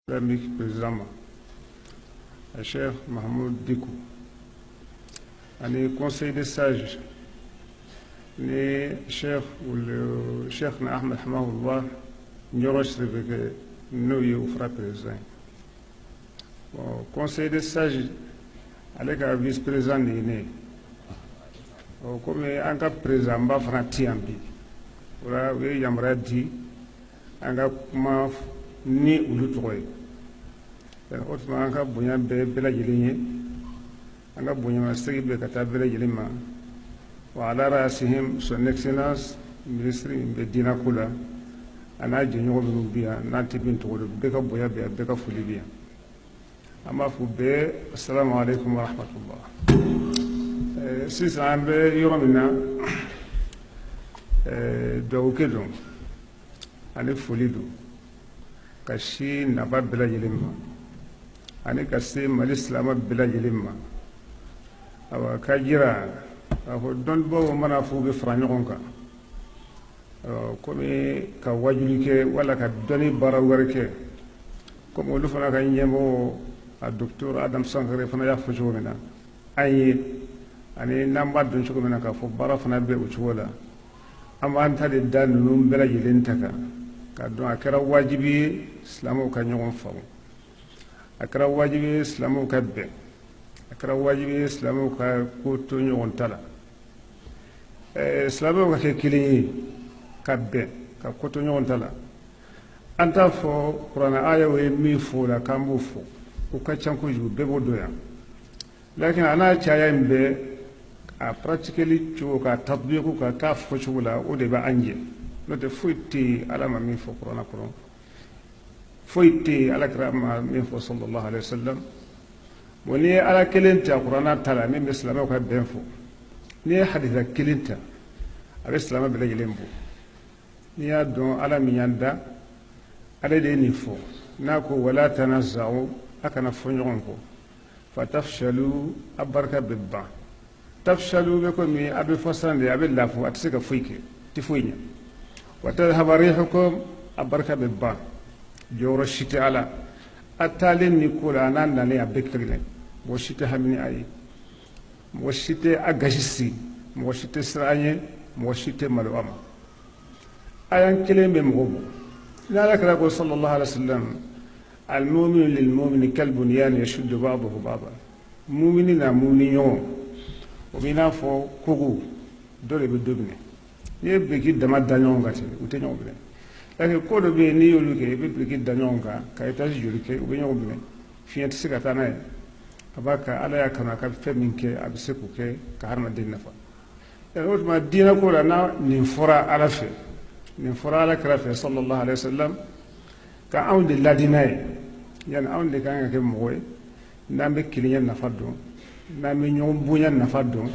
Islamique président ma, Cheikh Mahmoud Dicko, ani conseil des sages ni Cheikh Cheikh na Ahmed Hamahullah Ɲɔrɔ Sidibe kɛ, n'o ye o fara président ye. Bon, conseil des sages, ale ka vice président de ye ne ye. Ɔ, komi an ka président ba fana ti yan bi, o la u ye yamaruya di an ka kuma ni olu tɔgɔ ye. O tuma, an ka bonya bɛɛ bɛɛ lajɛlen ye, an ka bonyamasegin bɛ ka taa bɛɛ lajɛlen ma, wa ala rasihim son excellence ministre min bɛ diinɛ ko la, a n'a jɛɲɔgɔn minnu bi yan, n'an tɛ min tɔgɔ dɔn, bɛɛ ka bonya bɛ yan, bɛɛ ka foli bɛ yan. An b'a fɔ bɛɛ asalamu aleykum wa rahmatullah. Sisan an bɛ yɔrɔ min na, dugawukɛ don ani foli don ka si naba bɛɛ lajɛlen ma, ani ka se Mali silamɛ bɛɛ lajɛlen ma. Awa, ka jira k'a fɔ dɔnnibaw mana fɔ u bɛ fara ɲɔgɔn kan komi ka wajuli kɛ wala ka dɔnni baara wɛrɛ kɛ, komi olu fana ka ɲɛmɔgɔ a docteur Adam Sankare fana y'a fɔ cogo min na an ye, ani n'an b'a dɔn cogo min na k'a fɔ baara fana bɛ o cogo la, an b'an ta de da ninnu bɛɛ lajɛlen ta kan, k'a dɔn a kɛra wajibi ye silamɛw ka ɲɔgɔn faamu, a kɛra wajibi ye silamɛw ka bɛn, a kɛra wajibi ye silamɛw ka ko to ɲɔgɔn ta la, silamɛw ka kɛ kelen ye, ka bɛn, ka ko to ɲɔgɔn ta la. An t'a fɔ kuranɛ ayaw ye min fɔ o la k'an b'o fɔ, o ka ca kojugu, bɛɛ b'o dɔn yan. Lakin a n'a caya in bɛɛ, a pratiqueli cogo, k'a tatbiku, ka k'a fɔ cogo la, o de bɛ an jɛ. N'o tɛ, foyi tɛ yen Ala ma min fɔ kuranɛ kɔnɔ, foyi tɛ yen Ala kira ma min fɔ sallallahu alaihi wa sallam. Bon, n'i ye Ala kelen ta kuranɛ ta la min bɛ silamɛw ka bɛn fɔ, n'i ye hadisa kelen ta, a bɛ silamɛ bɛɛ lajɛlen bɔ. N'i y'a dɔn Ala min y'an da, ale de ye nin fɔ n'a ko wala tanaza'u, a kana fɔ ɲɔgɔn kɔ, fatafshalu, a barika bɛ ban. Tafshalu bɛ komi a bɛ fɔ san de, a bɛ lafu, a tɛ se ka foyi kɛ, tɛ foyi ɲɛ. Wa tadhhaba rihukum, a barika bɛ ban, jɔyɔrɔ si tɛ a la. A taalen ni ko la, a n'a nalen, a bɛɛ kelen, mɔgɔ si tɛ hami ni a ye, mɔgɔ si tɛ a gasi sigi, mɔgɔ si tɛ siran an ɲɛ, mɔgɔ si tɛ malo a ma. A y'an kelen bɛ mɔgɔ bɔ. Ni Ala kɛra ko sallallahu alaihi wa sallam, al-mu'minu lil-mu'mini kal-bunyan yashuddu ba'duhu ba'dan, mumini na mumini ɲɔgɔn, o b'i n'a fɔ kogo, dɔ de bɛ dɔ minɛ. N'i ye biriki dama da ɲɔgɔn kan ten, u tɛ ɲɔgɔn minɛ. Lakin ko dɔ bɛ yen, n'i y'olu kɛ, i bɛ biriki da ɲɔgɔn kan ka étage joli kɛ, u bɛ ɲɔgɔn minɛ, fiɲɛ tɛ se ka taa n'a ye. A b'a ka Ala y'a kanu a ka fɛn min kɛ, a bɛ se k'o kɛ ka hadamaden nafa. O tuma, diinɛ ko la, n'a nin fɔra Ala fɛ, nin fɔra Ala kira fɛ sallallahu alaihi wa sallam, ka anw de ladi n'a ye, yani anw de kan ka kɛ mɔgɔ ye n'an bɛ kelenya nafa dɔn, n'an bɛ ɲɔgɔn bonya nafa dɔn,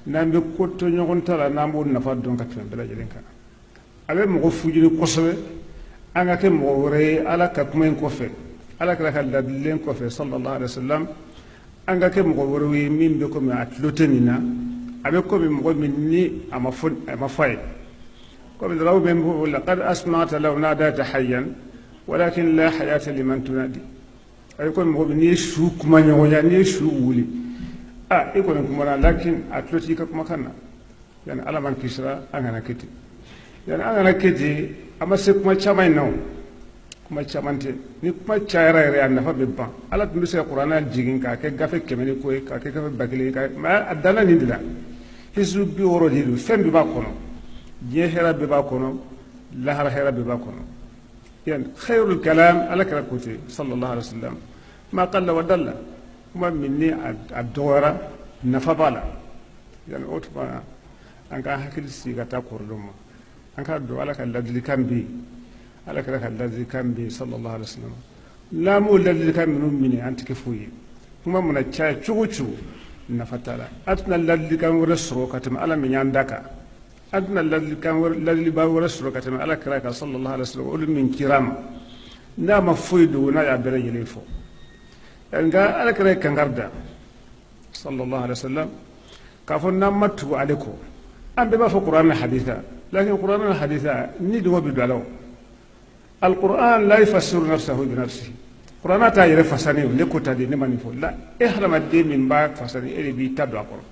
n'an bɛ ko to ɲɔgɔn ta la, n'an b'o nafa dɔn ka tɛmɛ bɛɛ lajɛlen kan. A bɛ mɔgɔ fujiri kosɛbɛ an ka kɛ mɔgɔ wɛrɛ ye Ala ka kuma in kɔfɛ, Ala kɛra ka ladilen kɔfɛ sallallahu alaihi wa sallam, an ka kɛ mɔgɔ wɛrɛw ye min bɛ komi a tulo tɛ nin na, a bɛ komi mɔgɔ min ni a ma fɔ, a ma fɔ a ye. Komi daraw bɛ n laqad asma'ta law nadata hayyan walakin la hayata liman tunadi. A bɛ komi mɔgɔ min n'i ye su kuma ɲɔgɔnya, n'i ye su wuli, a i kɔni kumana, lakin a tulo t'i ka kumakan na. Yani Ala man kisira, an kana kɛ ten, yani an kana kɛ ten. A ma se kuma caman in na, o kuma caman tɛ. Ni kuma cayara yɛrɛ, a nafa bɛ ban. Ala tun bɛ se ka kuranɛ jigin k'a kɛ gafe 100 ni ko ye, k'a kɛ gafe 1000 ye, mais a danna nin de la. Hizu 60 de don, fɛn bɛɛ b'a kɔnɔ, diɲɛ hɛrɛ bɛɛ b'a kɔnɔ, lahara hɛrɛ bɛɛ b'a kɔnɔ. Yani khayrul kalam, Ala kɛra ko ten sallallahu alaihi wasallam, ma qalla wa dalla, kuma min ni a dɔgɔyara, nafa b'a la. Yani o tuma, an ka hakili sigi ka taa kɔrɔdɔn ma, an k'a dɔn Ala ka ladilikan bɛ yen, Ala kɛra ka ladilikan bɛ yen sallallahu alaihi wasallam. N'an m'o ladilikan minnu minɛ, an tɛ kɛ foyi ye. Kuma mana caya cogo o cogo, nafa t'a la. An tɛna ladilikan wɛrɛ sɔrɔ ka tɛmɛ Ala min y'an da kan, an tɛna ladilikan wɛrɛ, ladiliba wɛrɛ sɔrɔ ka tɛmɛ Ala kɛra kan sallallahu alaihi wasallam, olu min kira ma n'a ma foyi dogo, n'a y'a bɛɛ lajɛlen fɔ. Nka Ala kɛra ye kankari da sallallahu alaihi wasallam k'a fɔ n'an ma tugu ale kɔ, an bɛɛ b'a fɔ kuranɛ hadisa, lakin kuranɛ hadisa ni dɔgɔ bɛ don a la. O alquran la yufassiru nafsahu bi nafsihi. Kuranna t'a yɛrɛ fasani ne ko ta de ne ma nin fɔ la e hadamaden min b'a fasani e de b'i ta don a kɔrɔ.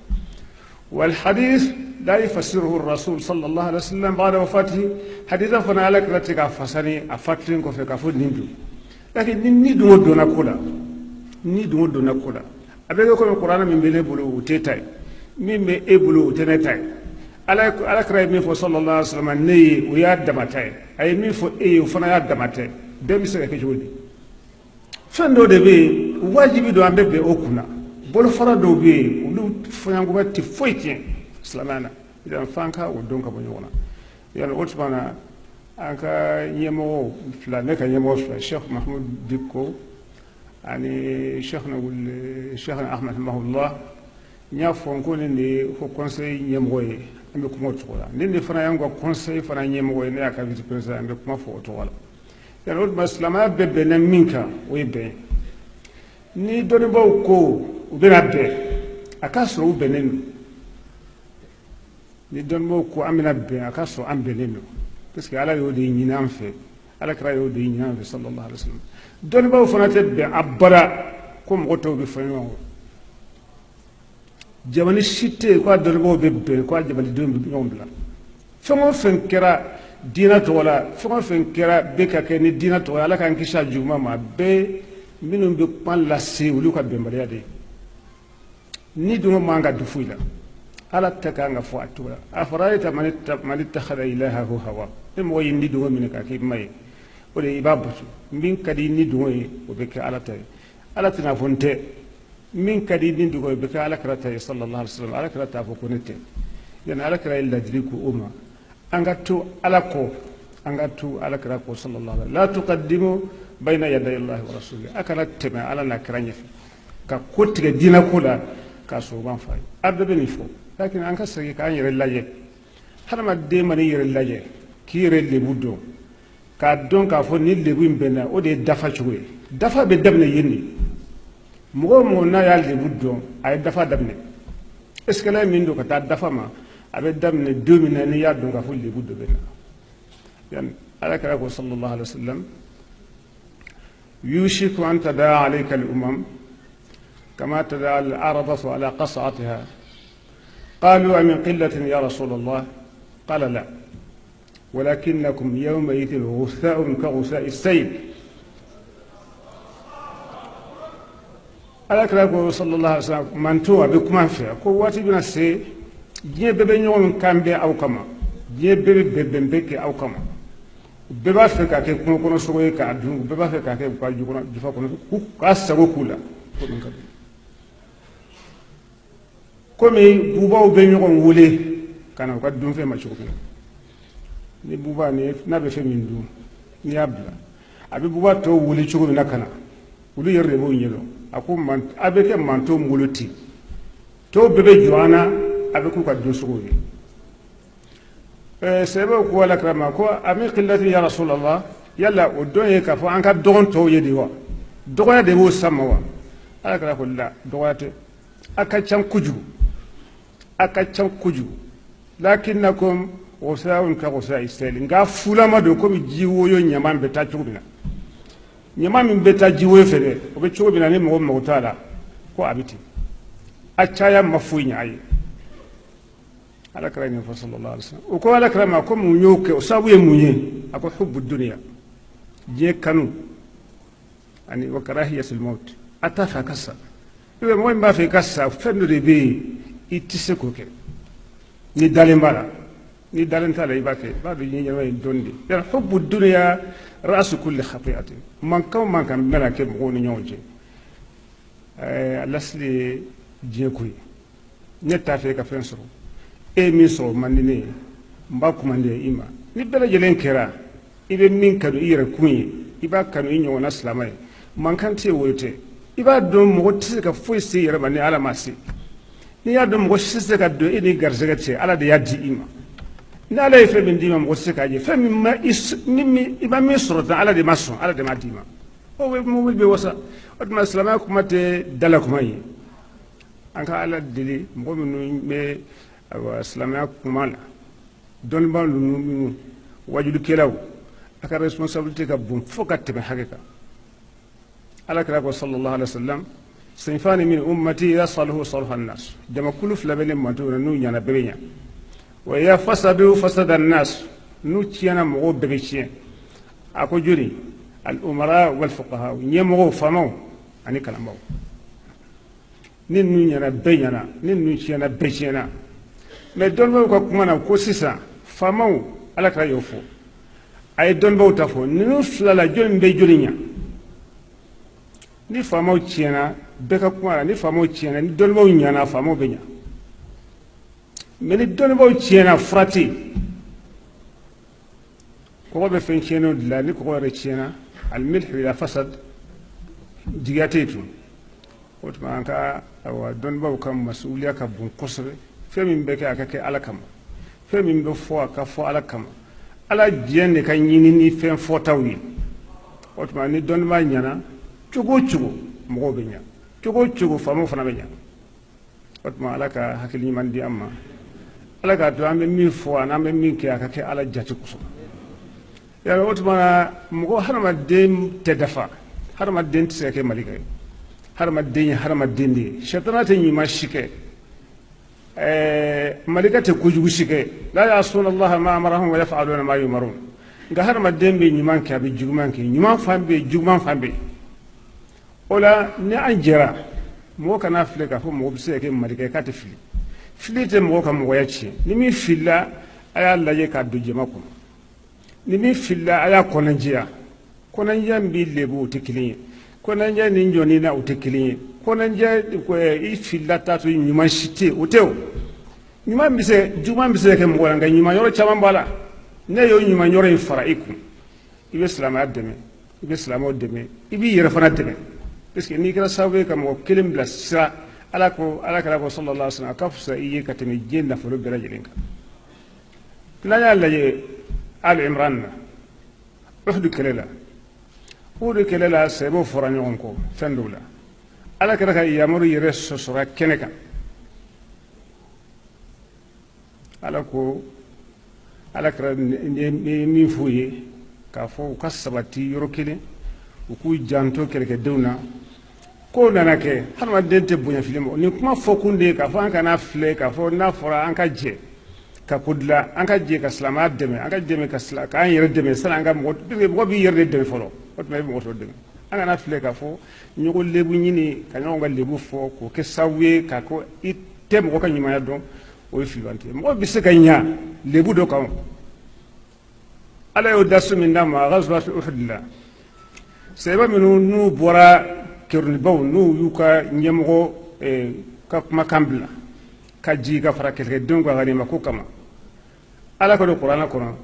والحديث لا يفسره الرسول صلى الله عليه وسلم بعد وفاته حديثا فانا على كلا تيغا فاساني افاتين كو فكا فو نيندو لكن ني دونغو دونا كولا ني دونغو دونا كولا ابي كو القران من بين بولو تيتاي من بي اي بولو تنتاي على على كراي مي فو صلى الله عليه وسلم ني ويا دماتاي اي مي فو اي فانا يا دماتاي دم سي كي fɛn dɔ de bɛ yen wajibi don an bɛ bɛn o kunna bolofara dɔw bɛ yen olu fɔɲɔgɔnkɔba tɛ foyi tiɲɛ silamɛya na yan f'an ka o dɔn ka bɔ ɲɔgɔn na yan o tuma na an ka ɲɛmɔgɔw fila ne ka ɲɛmɔgɔ fila Cheikh Mahmoud Dicko ani Cheikh Cheikh Ahmed Hamahullah n y'a fɔ n ko nin de ye haut conseil ɲɛmɔgɔ ye an bɛ kuma o cogo la nin de fana y'an ka conseil fana ɲɛmɔgɔ ye ne y'a ka vice président an bɛ kuma fɔ o cogo la. Yala o tuma silamɛya bɛɛ bɛnna min kan o ye bɛn ni dɔnnibaaw ko u bɛna bɛn a k'a sɔrɔ u bɛnnen don ni dɔnnibaaw ko an bɛna bɛn a k'a sɔrɔ an bɛnnen don parce que ala y'o de ɲini an fɛ ala kira y'o de ɲini an fɛ sallallahu alaihi wasallam dɔnnibaaw fana tɛ bɛn abada ko mɔgɔ tɔw bɛ fɔ ɲɔgɔn kɔ jamana si tɛ yen k'a dɔnnibaaw bɛ bɛn k'a jamanadenw bɛ ɲɔgɔn bila fɛn o fɛn kɛra diinɛ tɔgɔ la fɛn o fɛn kɛra bɛ ka kɛ ni diinɛ tɔgɔ ye ala k'an kisi a juguman ma a bɛɛ minnu bɛ kuma lase olu ka bɛnbaliya de ye ni dun man ka dun foyi la ala tɛ kan ka fɔ a cogo la a fɔra man ittakhadha ilahahu hawa ni mɔgɔ y'i ni dungɔ minɛ k'a k'i ma ye o de i b'a bato min ka di ni dungɔ ye o bɛ kɛ ala ta ye ala tɛna fɔ n tɛ min ka di ni dungɔ ye o bɛ kɛ ala kira ta ye sallallahu alaihi wasallam ala kira t'a fɔ ko ne tɛ yani ala kira ye ladili ko o ma an ka to ala kɔ an ka to ala kira kɔ sallallahu alaihi la tuqaddimu bayna yaday allahi wa rasulihi a kana tɛmɛ ala n'a kira ɲɛfɛ ka ko tigɛ diinɛ ko la k'a sɔrɔ u b'an fa ye a bɛɛ bɛ nin fɔ lakin an ka segin k'an yɛrɛ lajɛ hadamaden mana i yɛrɛ lajɛ k'i yɛrɛ lebu dɔn k'a dɔn k'a fɔ ni lebu in bɛnna o de ye dafa cogo ye dafa bɛ daminɛ yen de mɔgɔ o mɔgɔ n'a y'a lebu dɔn a ye dafa daminɛ escalier min don ka taa dafa ma a bɛ daminɛ don min na n'i y'a dɔn k'a fɔ lebu dɔ bɛ na yani ala kira ko sallallahu alaihi wasallam yushiku an tadaa alayka al-umam kama tadaa al-aradatu ala qas'atiha qalu amin qillatin ya rasul allah qala la ولكنكم يومئذ غثاء كغثاء السيل ala kira ko sallallahu alaihi wasallam manto a bɛ kuma fɛ ko waati bɛna se diɲɛ bɛɛ bɛ ɲɔgɔn kan bɛn aw kama diɲɛ bɛɛ bɛ bɛn bɛn kɛ aw kama bɛɛ b'a fɛ k'a kɛ kungo kɔnɔ sogo ye k'a dun bɛɛ b'a fɛ k'a kɛ u ka jufa kɔnɔ k'u k'a sago k'u la ko min ka di komi bubaw bɛ ɲɔgɔn wele ka na u ka dunfɛn ma cogo min na ni buba n'a bɛ fɛn min dun n'i y'a bila a bɛ buba tɔw wele cogo min na ka na olu yɛrɛ de b'o ɲɛdɔn a ko a bɛ kɛ mantonw bolo ten tɔw bɛɛ bɛ jɔ an na a bɛ k'u ka dunsogo ye sahabaw ko ala kira ma ko amin qillatin ya rasulallah yala o dɔn ye k'a fɔ an ka dɔgɔn tɔw ye de wa dɔgɔya de b'o sama wa ala kira ko la dɔgɔya tɛ a ka ca kojugu a ka ca kojugu lakinnakum ghusaa'un ka ghusaa'i sayli nka fulama don komi ji woyo ɲaman bɛ taa cogo min na ɲaman min bɛ taa ji woyo fɛ dɛ o bɛ cogo min na ni mɔgɔ mago t'a la ko a bɛ ten a caya ma foyi ɲɛ a ye ala kira nin fɔ sallallahu alaihi wasallam o ko ala kira ma ko mun y'o kɛ o sababu ye mun ye a ko hubbu dunya diɲɛ kanu ani wa karahiyatul maut a t'a fɛ a ka sa i bɛ mɔgɔ min b'a fɛ i ka sa fɛn dɔ de bɛ yen i tɛ se k'o kɛ ni dalen b'a la ni dalen t'a la i b'a kɛ i b'a dɔn diɲɛ ɲɛnama ye dɔɔni de yala hubbu dunya ra'su kulli khati'atin mankan o mankan bɛna kɛ mɔgɔw ni ɲɔgɔn cɛ a lasili ye diɲɛ ko ye ne t'a fɛ e ka fɛn sɔrɔ e ye min sɔrɔ man di ne ye n b'a kumande i ma ni bɛɛ lajɛlen kɛra i bɛ min kanu i yɛrɛ kun ye i b'a kanu i ɲɔgɔnna silamɛ ye mankan tɛ yen o tɛ i b'a dɔn mɔgɔ tɛ se ka foyi se i yɛrɛ ma ni ala ma se n'i y'a dɔn mɔgɔ si tɛ se ka don e ni garisɛgɛ cɛ ala de y'a di i ma ni ala ye fɛn min d'i ma mɔgɔ tɛ se k'a jɛ fɛn min ma i ma min sɔrɔ tan ala de ma sɔn ala de ma d'i ma o bɛ mobili bɛ wasa o tuma silamɛya kuma tɛ dala kuma ye an ka ala deli mɔgɔ minnu bɛ ayiwa silamɛya kuma la dɔnnibaa ninnu minnu wajulikɛlaw a ka responsabilité ka bon fo ka tɛmɛ hakɛ kan Ala kira ko sallallahu alaihi wasallam, sinfani min ummati idha saluhu saluha an-nas, jamakulu fila bɛ ne mantɔn na, n'u ɲana bɛɛ bɛ ɲa, wa idha fasadu fasada an-nas, n'u tiɲɛna mɔgɔw bɛɛ bɛ tiɲɛ. A ko joli? Al-umara wal fuqaha, ɲɛmɔgɔw, faamaw ani kalanbaaw. Ni ninnu ɲɛna bɛɛ ɲɛna, ni ninnu tiɲɛna bɛɛ tiɲɛna. Mais dɔnnibaaw ka kuma na ko sisan faamaw, ala kira y'o fɔ, a ye dɔnnibaaw ta fɔ, ninnu fila la jɔnni bɛ jɔnni ɲɛ? Ni faamaw tiɲɛna bɛɛ ka kuma la, ni faamaw tiɲɛna, ni dɔnnibaaw ɲɛna faamaw bɛ ɲɛ, mais ni dɔnnibaaw tiɲɛna fura tɛ yen. Kɔgɔ bɛ fɛn tiɲɛnenw dilan, ni kɔgɔ yɛrɛ tiɲɛna, al-milhu idha fasad, jigiya tɛ yen tun. O tuma an ka awa dɔnnibaaw ka masuliya ka bon kosɛbɛ. Fɛn min bɛ kɛ, a ka kɛ ala kama, fɛn min bɛ fɔ, a ka fɔ ala kama. Ala diɲɛ de ka ɲini ni fɛn fɔtaw ye. O tuma ni dɔnnibaa ɲɛna cogo o cogo, mɔgɔw bɛ ɲa, cogo o cogo faamaw fana bɛ ɲa. O tuma ala ka hakili ɲuman di an ma, ala k'a to an bɛ min fɔ ani an bɛ min kɛ, a ka kɛ ala jate kosɔn. Yala o tuma mɔgɔ hadamaden tɛ dafa, hadamaden tɛ se ka kɛ malika ye, hadamaden ye hadamaden de ye. Sɛtana tɛ ɲuman si kɛ, malika tɛ kojugu si kɛ. La ya'suna allaha ma amarahum wa yaf'aluna ma yumarun. Nka hadamaden bɛ ɲuman kɛ, a bɛ juguman kɛ, ɲuman fan bɛ yen, juguman fan bɛ yen. O la ni an jɛra, mɔgɔ kana filɛ k'a fɔ mɔgɔ bɛ se ka kɛ malika ye k'a tɛ fili. Fili tɛ mɔgɔ ka mɔgɔya tiɲɛ. Ni min filila, a y'a lajɛ k'a don jama kɔnɔ. Ni min filila, a y'a kɔnɔnjɛya. Kɔnɔnjɛya min b'i lebu, o tɛ kelen ye. Kɔnɔnjɛya ni jɔnni na, o tɛ kelen ye. Kɔnɔnjɛ i filila t'a to ɲuman si tɛ yen, o tɛ o. Ɲuman bɛ se, juguman bɛ se ka kɛ mɔgɔ la, nka ɲuman yɔrɔ caman b'a la. Ne y'o ɲuman yɔrɔ in fara i kun, i bɛ silamɛya dɛmɛ, i bɛ silamɛw dɛmɛ, i b'i yɛrɛ fana dɛmɛ. Parce que n'i kɛra sababu ye ka mɔgɔ kelen bila sira, ala ko, ala kira ko sallallahu alaihi wasallam, a ka fisa i ye ka tɛmɛ diɲɛ nafolo bɛɛ lajɛlen kan. N'an y'a lajɛ Ali Imran na, Uhud kɛlɛ la, Uhud kɛlɛ la, sɛbɛw fɔra ɲɔgɔn kɔ fɛn dɔw la. Ala kɛra ka yamaru yɛrɛ sɔsɔra kɛnɛ kan. Ala ko, ala kɛra min f'u ye k'a fɔ u ka sabati yɔrɔ kelen, u k'u janto kɛlɛkɛdenw na. Kow nana kɛ, hadamaden tɛ bonya fili ma. Nin kuma fɔkun de ye k'a fɔ an kana filɛ k'a fɔ n'a fɔra an ka jɛ ka ko dilan, an ka jɛ ka silamɛya dɛmɛ, an ka dɛmɛ ka sila k'an yɛrɛ dɛmɛ sani an ka mɔgɔ, parce que mɔgɔ b'i yɛrɛ de dɛmɛ fɔlɔ, o tuma i bɛ mɔgɔ tɔw dɛmɛ. An kana filɛ k'a fɔ ɲɔgɔn lebu ɲini, ka ɲɔgɔn ka lebu fɔ k'o kɛ sababu ye k'a ko i tɛ mɔgɔ ka ɲumanya dɔn, o ye filibante ye. Mɔgɔ bɛ se ka ɲa lebu dɔ kan. Ala y'o dasu min d'a ma ghazwat Uhud la, sahaba minnu n'u bɔra kerunibaw, n'u y'u ka ɲɛmɔgɔ ka kumakan bila ka jigin ka fara kɛlɛkɛdenw kan ganima ko kama, ala ko don kuranɛ kɔnɔ,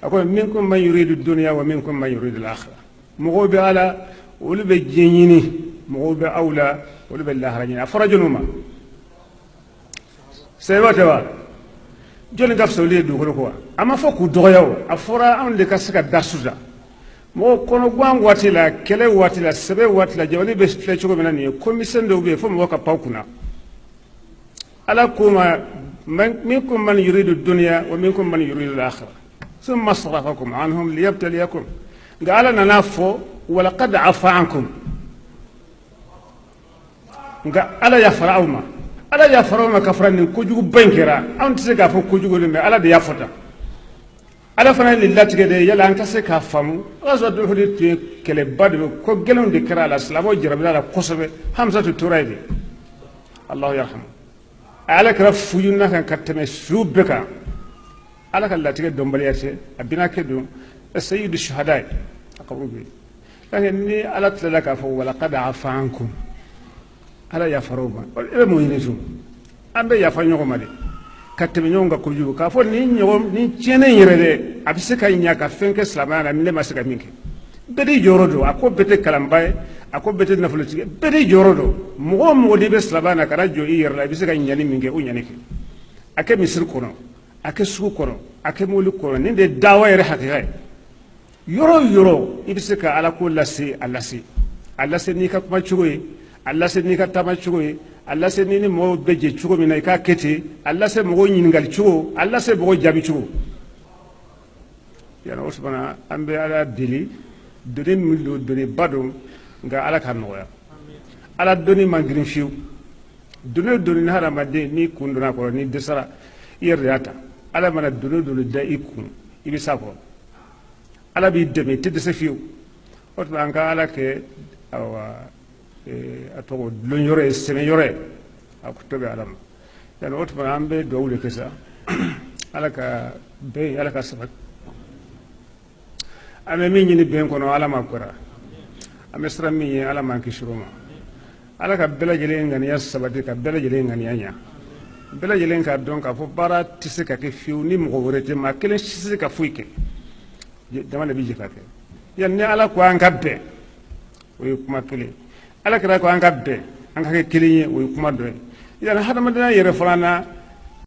a ko minkum man yuridu dunya wa minkum man yuridu al-akhirah. Mɔgɔw bɛ ala, olu bɛ diɲɛ ɲini, mɔgɔw bɛ aw la, olu bɛ lahara ɲini. A fɔra jɔnniw ma? Sahaba tɛ wa? Jɔnni ka fisa olu ye dugukolo kɔ wa? A ma fɔ k'u dɔgɔya o, a fɔra anw de ka se ka da su la. Mɔgɔ kɔnɔguwan waati la, kɛlɛ waati la, sɛbɛ waati la, jamana bɛ filɛ cogo min na nin ye, ko misɛn dɔw bɛ yen fo mɔgɔ ka pan kunna. Ala ko ma minkum man yuridu dunya wa minkum man yuridu al-akhirah thumma sarafakum anhum liyabtaliyakum. Nka ala nana fɔ walaqad afa ankum, nka ala yafara aw ma, ala yafara aw ma ka fara nin kojuguba in kɛra. Anw tɛ se k'a fɔ kojugu don, mais ala de y'a fɔ tan. Ala fana ye nin latigɛ de yala an ka se k'a faamu. Ghazwat Uhud tun ye kɛlɛba de ye, ko gɛlɛnw de kɛra a la, silamɛw jarabila la kosɛbɛ. Hamza tun tora yen de, Allahu yarhamu. Ala kɛra fuyuna kan ka tɛmɛ su bɛɛ kan. Ala ka latigɛ dɔnbaliya tɛ, a bɛna kɛ don sayyidu shuhada ye, a kaburu bɛ yen. Ni ala tilala k'a fɔ walaqad afa ankum, ala yafara o ma, e bɛ mun ɲini tun? An bɛ yafa ɲɔgɔn ma de ka tɛmɛ ɲɔgɔn kan kojugu, k'a fɔ nin ɲɔgɔn nin tiɲɛnen yɛrɛ dɛ, a bɛ se ka ɲa ka fɛn kɛ silamɛya la, ne ma se ka min kɛ. Bɛɛ n'i jɔyɔrɔ don. A ko bɛɛ tɛ kalanba ye, a ko bɛɛ tɛ nafolotigi, bɛɛ n'i jɔyɔrɔ don. Mɔgɔ o mɔgɔ n'i bɛ silamɛya la, kana jɔ i yɛrɛ la, i bɛ se ka ɲani min kɛ, o ɲani kɛ. A kɛ misiri kɔnɔ, a kɛ sugu kɔnɔ, a kɛ mobili kɔnɔ, nin de ye dawa yɛrɛ hakika ye. Yɔrɔ o yɔrɔ i bɛ se ka ala ko lase, a lase, a lase n'i ka kuma cogo ye, a lase n'i ka taama cogo ye, a lase n'i ni mɔgɔw bɛ jɛ cogo min na i k'a kɛ ten, a lase mɔgɔw ɲininkali cogo, a lase mɔgɔw jaabi cogo. Yana o sumana an bɛ ala deli, doni min don, doniba don. Nka Ala k'a nɔgɔya. Ala doni man girin fiyewu. Doni o doni ni hadamaden n'i kun donna a kɔrɔ, n'i dɛsɛra, i yɛrɛ de y'a ta. Ala mana doni o doni da i kun, i bɛ s'a kɔrɔ. Ala b'i dɛmɛ, i tɛ dɛsɛ fiyewu. O tuma an ka Ala kɛ awa a tɔgɔ dulon yɔrɔ ye, sɛmɛ yɔrɔ ye, a to bɛ Ala ma. Yani o tuma an bɛ dugawu de kɛ sa, Ala ka bɛn, Ala ka sabati. An bɛ min ɲini bɛn kɔnɔ, Ala ma kɛra. An bɛ siran min ye, Ala m'an kisi o ma. Ala ka bɛɛ lajɛlen ŋaniya sabati, ka bɛɛ lajɛlen ŋaniya ɲa, bɛɛ lajɛlen k'a dɔn k'a fɔ baara tɛ se ka kɛ fiyewu ni mɔgɔ wɛrɛ tɛ. Maa kelen si tɛ se ka foyi kɛ, jama de bɛ jɛ ka kɛ. Yan ni Ala ko an ka bɛn, o ye kuma kelen. Ala kira ko an ka bɛn, an ka kɛ kelen ye, o ye kuma dɔ ye. Yan hadamadenya yɛrɛ fana na.